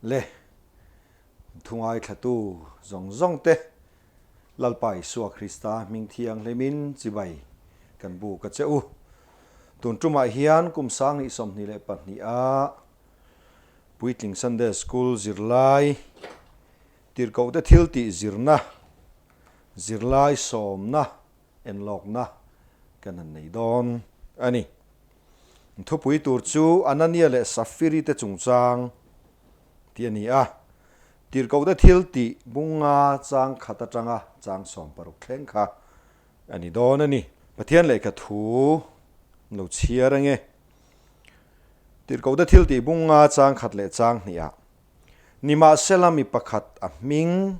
Le, thu ngaithlatu zawng zawng te Lalpa Isua Krista hming thianghlimin chibai kan buk a che u. Tun tumah hian kum 2022 a Puitling Sunday School zirlai tirhkohte thil tih zirna, zirlai sawmna enlawkna kan han nei dawn a ni. Thupui tur chu Anania leh Safiri te chungchang tih a ni a. Tirhkohte thil tih bunga chang khat atanga chang 16 thleng kha a ni dawn a ni. Pathian lehkha thu lo chhiar ange. Tirhkohte thil tih bunga chang khat leh chang hnihah Nimahsela mi pakhat a hming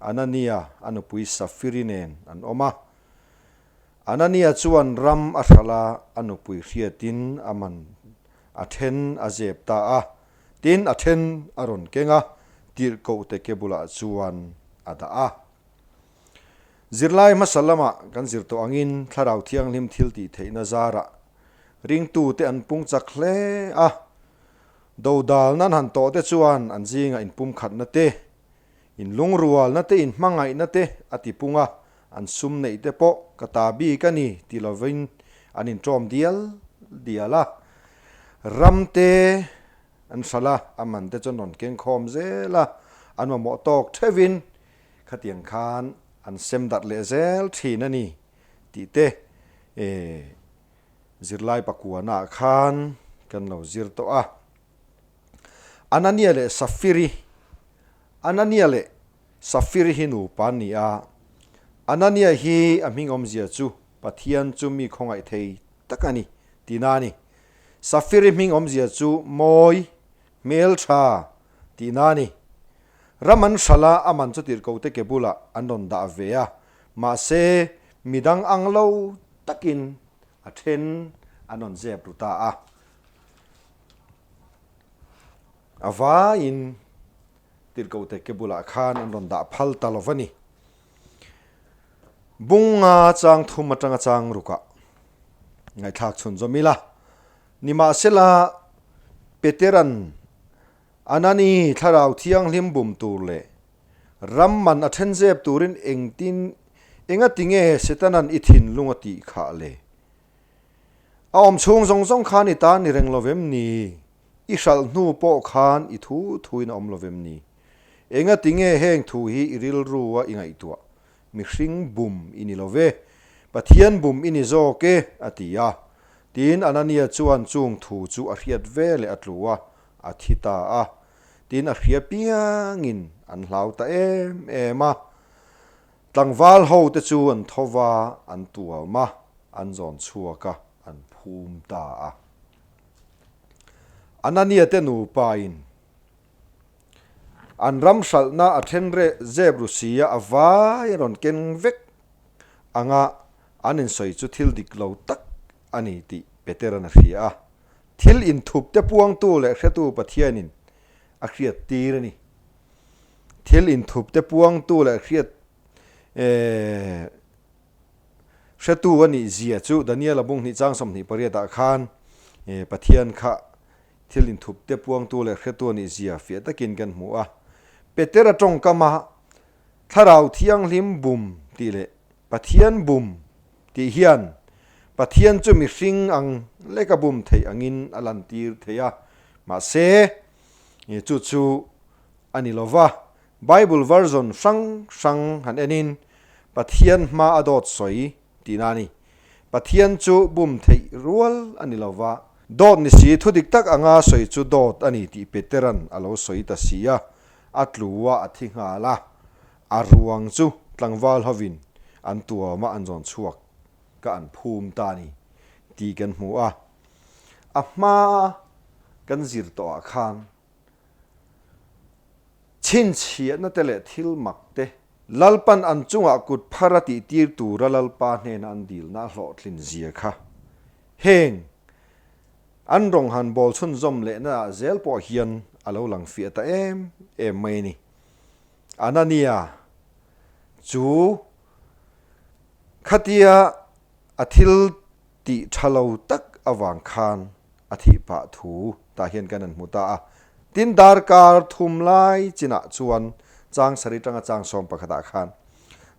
Anania a nupui Safiri nen an awm a. Anania chuan ram a hralh a, a nupui hriatin a man a then a zep ta a. Tin, a then a rawn keng a, tirhkohte ke bulah chuan a dah a. Zirlai hmasa lamah kan zir tawh angin Thlarau Thianghlim thil tih theihna zarah ringtute an pung chak hle a. Dodal nan han tawhte chuan an zingah inpumkhatna te, inlungrualna te, inhmangaihna te a ti pung a, an sum neih te pawh ka ta bik a ni ti lovin an inṭawm dial dial a. Ram te an hralh a, a man te chu an rawn keng khawm zel a, an mamawh tawk theuhin khatiang khan an sem darh leh zel thin a ni tih te zirlai pakuanaah khan kan lo zir tawh a. Anania leh Safiri Anania leh Safiri hi nupa an ni a. Anania hi a hming awmzia chu Pathian chu mi khawngaih thei tak a ni tihna a ni. Safiri hming awmzia chu mawi, hmeltha tihna a ni. Ram an hralh a, a man chu tirhkote ke bulah an rawn dah ve a, mahse midang ang lo takin a then an rawn zep ru ta a. A vaiin tirhkohte ke bulah khan an rawn dah phal ta lo va ni. Bunga chang thum atanga chang rukah ngaihthlak chhun zawm ila. Nimahsela, Peteran Anani thlarau thianghlim bum tur leh ram man a then zep turin engtin engatinge Setanan i thinlung a tih khah le? A awm chhung zawng zawng khan i tan i reng lo vem ni? I hralh hnu pawh khan i thu thuin a awm lo vem ni? Engatinge heng thu hi i rilru a i ngaihtuah? Mihring bum i ni lo ve, Pathian bum i ni zawk e, a ti a. Tin, Anania chuan chung thu chu a hriat ve leh a tlu a, a thi ta a. Tin, a hria piangin an hlau ta em em a. Tlangval ho te chu an tho va, an tuam a, an zawn chhuak a, an phum ta a. Anania te nupa in an ram hralhna a then reh zep ru si a, a vai a rawn ken vek anga an insawi chu thil dik lo tak a ni tih Peteran a hria a. Thil inthup te puangtu leh hretu Pathianin a hriat tir a ni. Thil inthup te puangtu leh hriat hretu a nih zia chu Daniel a bung hnih chang 28 ah khan Pathian kha thil inthup te puangtu leh hretu a nih zia fiah takin kan hmu a. Petera tawngkama Thlarau Thianghlim bum tih leh Pathian bum tih hian Pathian chu mihring ang leka bum theih angin a lantir thei a, mahse chu chu a ni lo va. Bible version hrang hrang han enin Pathian hma a dawt sawi tihna a ni. Pathian chu bum theih rual a ni lo va, dawt ni si thu dik tak anga sawi chu dawt a ni tih Peteran a lo sawi ta si a, a tlu a, a thi nghal a, a ruang chu tlangval hovin an tuam a, an zawn chhuak ka an phum ta a ni tih kan hmu a. A hma kan zir tawhah khan Chhinchhiahna te leh thil mak te Lalpan an chungah kut phar a tih tir tura Lalpa hnena an dilna a hlawhtlin zia kha heng an rawng han bawl chhunzawm lehna ah zel pawh hian a lo lang fiah ta em em mai a ni. Anania chu khatia a thil tih tha lo tak avang khan a thih pah thu tah hian kan han hmu ta a. Tin, darkar thum lai chinah chuan chang sarih tanga chang sawm pakhatah khan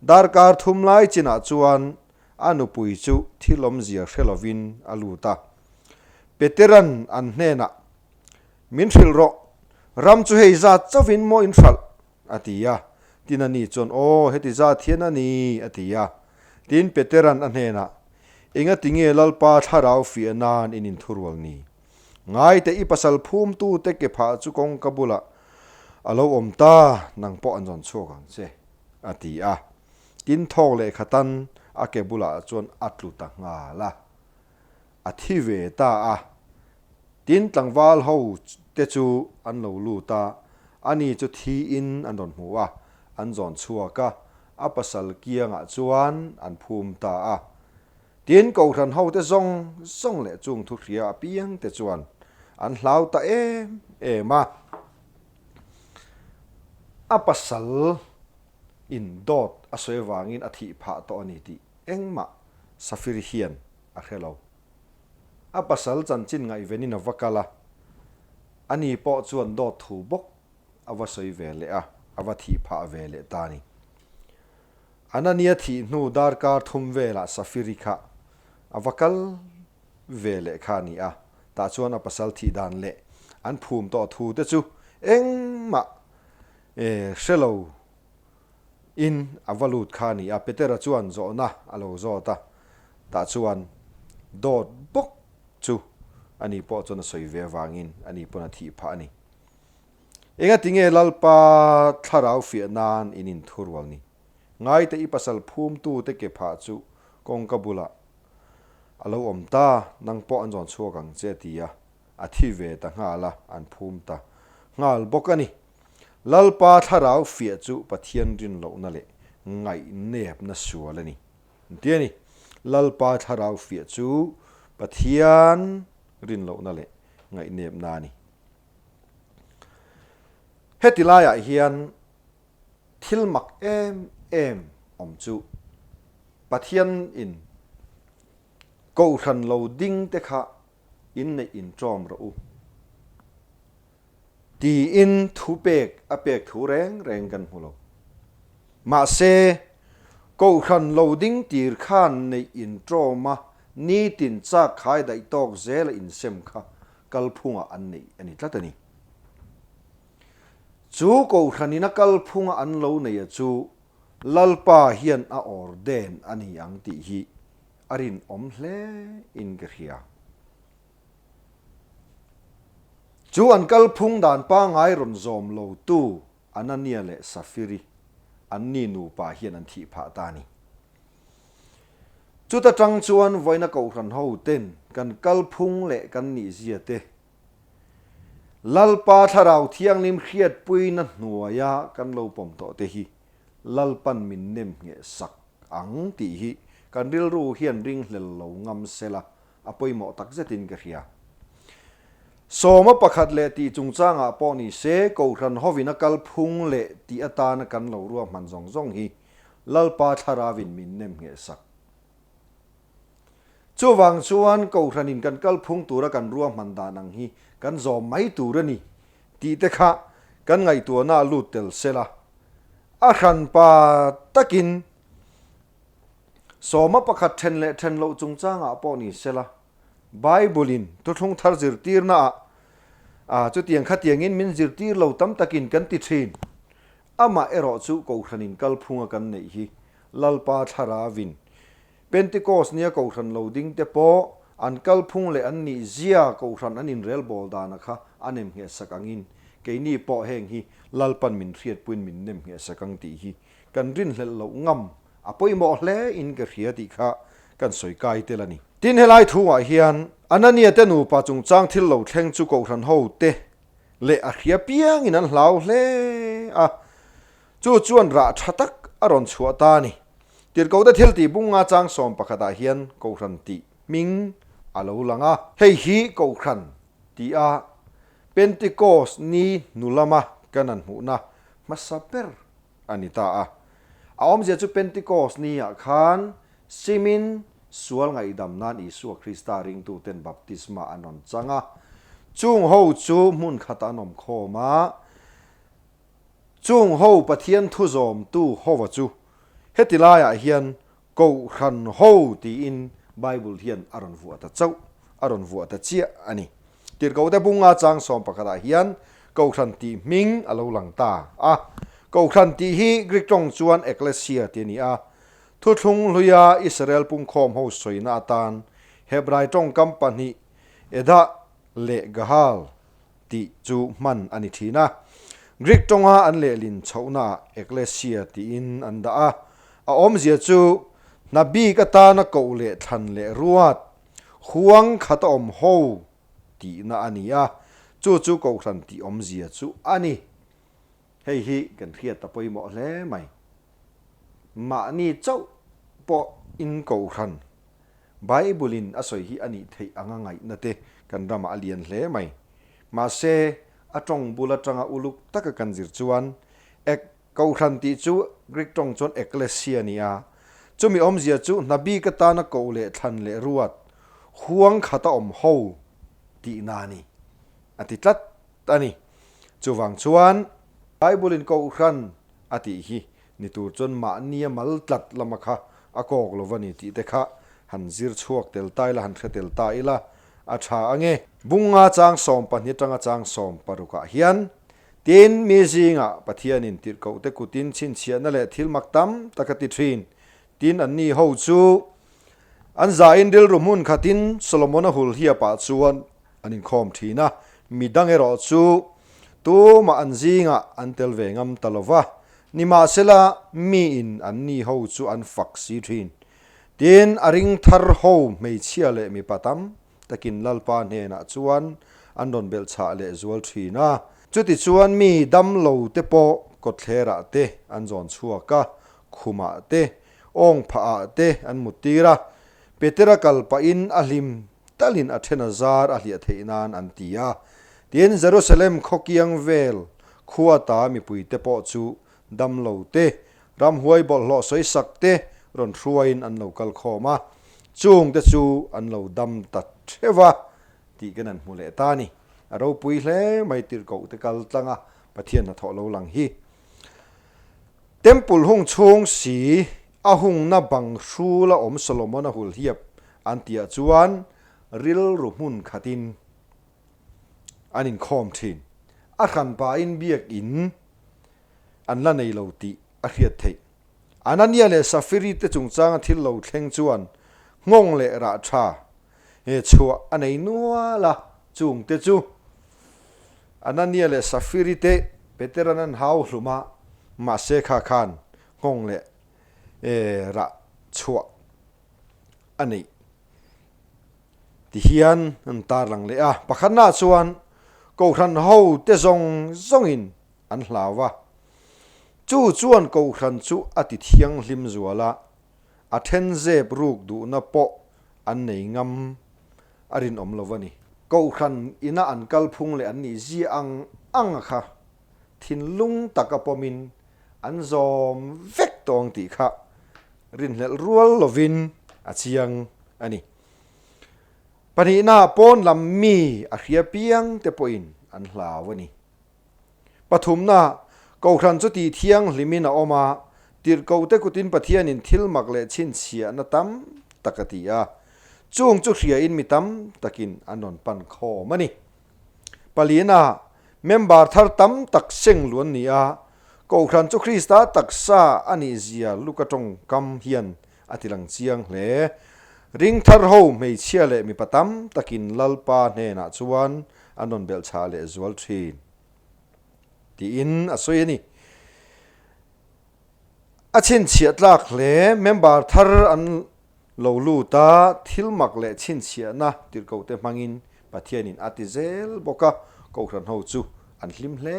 darkar thum lai chinah chuan a nupui chu thil awmzia hre lovin a lut a. Peteran an hnenah, Min hrilh rawh, ram chu hei zat chauhin maw in hralh? a ti a. Tin ani chuan, Aw, heti zat hian a ni, a ti a. Tin Peteran a hnenah, Engati nge Lalpa thlarau fiah nan in inthurual ni? Ngaite i pasal phumtute ke phah chu kawngka bulah a lo awm ta, nang pawh an zawn chhuak ang che, a ti a. Tin thawk lehkhatan a ke bulah chuan a tlu ta nghal a. A thi ve ta a. Tin tlangval ho te chu an lo lut a, ani chu thiin an rawn hmu a, an zawn chhuak a, a pasal kiangah chuan an phum ta a. Tin kohhran ho te zawng zawng leh chung thu hria apiang te chuan an hlau ta em em a. A pasal in dawt a sawi avangin a thih phah tawh a ni tih engmah Safiri hian a hre lo. A pasal chanchin ngaihvenin a va kal a, ani pawh chuan dawt thu bawk a va sawi ve leh a, a va thih phah ve leh ta a ni. Anania thih hnu darkar thum velah Safiri kha a va kal ve leh kha a ni a, tah chuan a pasal thih dan leh an phum tawh thu te chu engmah hre lo in a va lut kha a ni a, Petera chuan zawhna a lo zawt a, tah chuan dawt bawk chu ani pawh chuan a sawi ve avangin ani pawn a thih phah a ni. Engati nge Lalpa thlarau fiah nan in inthurual ni? Ngaite i pasal phumtute ke phah chu kawngka bulah a lo awm ta, nang pawh an zawn chhuak ang che a ti a, a thi ve ta nghal a, an phum ta nghal bawk a ni. Lalpa thlarau fiah chu Pathian rin lohna leh ngaihnepna sual a ni. An ti a ni. Lalpa thlarau fiah chu Pathian rin lohna leh ngaihnepna a ni. Heti laiah hian thil mak em em awm chu Pathian in Kohhran lo ding te kha inneih inṭawm rawh u tiin thu pek a pek thu reng reng kan hmu lo. Mahse, Kohhran lo ding tir khan neih inṭawm a nitin chak khai daih tawk zela insem kha kalphungah an neih a ni tlat a ni. Chu Kohhranin a kalphunga an lo neih a chu Lalpa hian a ordain a ni ang tih hi a rinawm hle in ka hria. Chu an kalphung dan pangai rawn zawm lo tu Anania leh Safiri an ni nupa hian an thih phah ta a ni. Chuta tang chuan vawiina Kohhran ho ten kan kalphung leh kan nihzia te Lalpa Thlarau Thianghlim hriatpuina hnuaia kan lo pawm tawh te hi Lalpan min nem ngheh sak ang tih hi kan rilru hian ringhlel lo ngam sela a pawimawh tak zetin ka hria. Sawma pakhat leh tih chungchangah pawh ni se, Kohhran hovin a kalphung leh tih atana kan lo ruahman zawng zawng hi Lalpa Thlaravin min nem ngheh sak. Chuvang chuan Kohhranin kan kalphung tura kan ruahman dan ang hi kan zawm mai tur a ni tih te kha kan ngaihtuahna a lut tel sela, a hranpa takin Sawma pakhat then leh then loh chungchangah pawh ni sela, Bible-in thuthlung thar zirtirnaah ah chutiang khatiangin min zirtir lo tam takin kan ti thin. Amah erawh chu Kohhranin kalphunga kan neih hi Lalpa Thlaravin Pentecost nia Kohhran lo ding te pawh an kalphung leh an nih zia Kohhran an inrelbawl dana kha a nem ngheh sak angin keini pawh heng hi Lalpan min hriatpuiin min nem ngheh sak ang tih hi kan rinhlelh loh ngam a pawimawh hle in ka hria tih kha kan sawi kai tel a ni. Tin helai thungah hian Anania te nupa chungchang thil lo thleng chu Kohhran ho te leh a hria piangin an hlau hle a, chu chuan rah tha tak a rawn chhuah ta a ni. Tirhkohte thil tih bunga chang sawm pakhatah hian Kohhran tih hming a lo lang a. Hei hi Kohhran tih a Pentecost ni hnu lama kan han hmuhna hmasa ber a ni ta a. A awmzia chu Pentecost ni ah khan simin sual ngaihdam nan Isua Krista ringtuten baptisma an rawn chang a. Chung ho chu hmun khatah an awm khawm a, chung ho Pathian thu zawmtu hova chu heti laiah hian Kohhran ho tiin Bible hian a rawn vuah ta chauh, a rawn vuah ta chiah a ni. Tirhkohte bunga chang sawm pakhatah hian Kohhran tih hming a lo lang ta a. Kohhran tih hi Greek tawng chuan ekklesia tih a ni a. Thuthlung hluia Israel pungkhawm ho sawina atan Hebrai tawngkam pahnih Edah leh Gahal tih chu hman a ni thin a. Greek tawnga an lehlin chhohnaah ekklesia tiin an dah a. A awmzia chu hna bik atana koh leh thlan leh ruat, huang khat a awm ho tihna a ni a, chu chu kohhran tih awmzia chu a ni. Hei hi kan hriat a pawimawh hle mai. Mahni chauh pawh in kohhran Bible in a sawi hi a nih theih anga ngaihna te kan ramah a lian hle mai. Mahse, a tawng bul atanga uluk taka kan zir chuan ek Kohhran tih chu Greek tawng chuan ekklesia a ni a. Chumi awmzia chu hna bik atana koh leh thlan leh ruat, huang khata awm ho tihna a ni, a ti tlat a ni. Chuvang chuan Bible in Kohhran a tih hi ni tur chuan mahnia mal tlat lama kha a kawk lo va ni tih te kha han zir chhuak tel ta ila, han hre tel ta ila a tha ange. Bunga chang 12 atanga chang 16 ah hian Tin, mi zingah Pathianin tirhkohte kutin chhinchhiahna leh thil mak tam tak a ti thin. Tin, anni ho chu an zain rilru hmun khatin Solomona hul hiapah chuan an inkhawm thin a, mi dang erawh chu tumah an zingah an tel ve ngam ta lo va. Nimahsela, miin anni ho chu an fak si thin. Tin, a ring thar ho hmeichhia leh mipa tam takin Lalpa hnenah chuan an rawn belh chhah leh zual thin a. Chutichuan mi damlo te pawh kawtthlerah te an zawn chhuak a, khumah te, awng phahah te an mut tir a. Petera kal pahin a hlim talin a then a zar a hliah theih nan an ti a. Tin, Jerusalem khawkiang vel khuata mipuite pawh chu damlo te, ramhuai bawlhhlawh sawisak te rawn hruaiin an lo kal khawm a, chung te chu an lo dam ta theuh a tih kan han hmu leh ta a ni. A ropui hle mai tirhkoh te kal tlang a, Pathian hnathawh lo lang hi. Temple hung chhung si a hungna bang hrul a awm Solomon a hul hiap an tihah chuan rilru hmun khatin an inkhawm thin. A hranpain biakin an la nei lo tih a hriat theih. Anania leh Safiri te chungchanga thil lo thleng chuan nghawng leh rah tha he chhuah a nei nual a, chung te chu Anania leh Safiri te Peteran an hau hlum a, mahse kha khan nghawng leh rah chhuah a neih ti hian an tarlang leh a. Pakhatnaah chuan Kohhran ho te zawng zawngin an hlau a. Chu chuan Kohhran chu a ti thianghlim zual a, a then zep ruk duhna pawh an nei ngam a rinawm lo a ni. Kohhran ina an kalphung leh an nih zia ang ang a kha thinlung taka pawmin an zawm vek tawh ang tih kha rinhlelh rual lovin a chiang a ni. Pahnihna pawn lam mi a hria piang te pawhin an hlau a ni. Pathumna, Kohhran chu tih thianghlimin a awm a, tirhkohte kutin Pathianin thil mak leh chhinchhiahna tam tak a ti a, chung chu hriain mi tam takin an rawn pan khawm a ni. Palina, Member thar tam tak seng luan ni a, Kohhran chu Krista taksa a nih zia Luka tawngkam hian a ti lang chiang hle. Ring thar ho hmeichhia leh mipa tam takin Lalpa hnenah chuan an rawn belh chhah leh zual thin tiin a sawi a ni. A chhinchhiah tlak hle, member thar an lo lut a, thil mak leh chhinchhiahna tirhkohte hmangin Pathianin a ti zel bawk a, Kohhran ho chu an hlim hle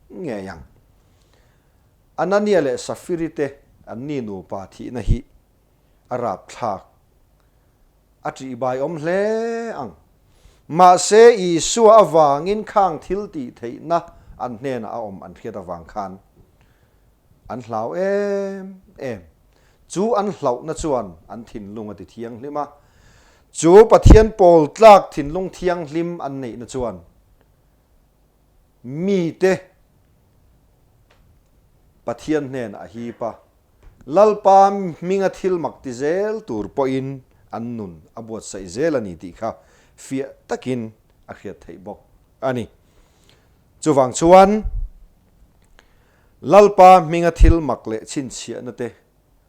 ngei ang. Anania leh Safiri te an ni nupa thihna hi a rapthlak a ṭihbai awm hle ang. Mahse, Isua avangin khang thil tih theihna an hnenah a awm an hriat avang khan an hlau em em. Chu an hlauhna chuan an thinlung a ti thianghlim a. Chu Pathian pawl tlak thinlung thianghlim an neihna chuan mite Pathian hnenah a hip a, Lalpa hminga thil mak ti zel tur pawhin an nun a buatsaih zel a ni tih kha fiah takin a hriat theih bawk a ni. Chuvang chuan Lalpa hminga thil mak leh chhinchhiahna te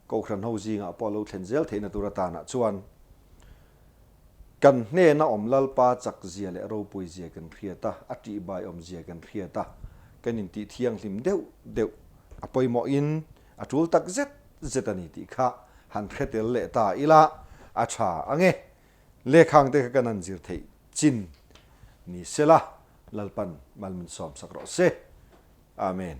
Kohhran ho zingah pawh a lo thlen zel theihna tur atanah chuan kan hnena awm Lalpa chak zia leh ropui zia kan hriat a, a tihbai awm zia kan hriat a, kan intih thianghlim deuh deuh a pawimawhin a tul tak zet zet a ni tih kha han hre tel leh ta ila a tha ang e. Lehkhang te kha kan han zir theih chin ni sela Lalpan mal min sawmsak rawh se. Amen.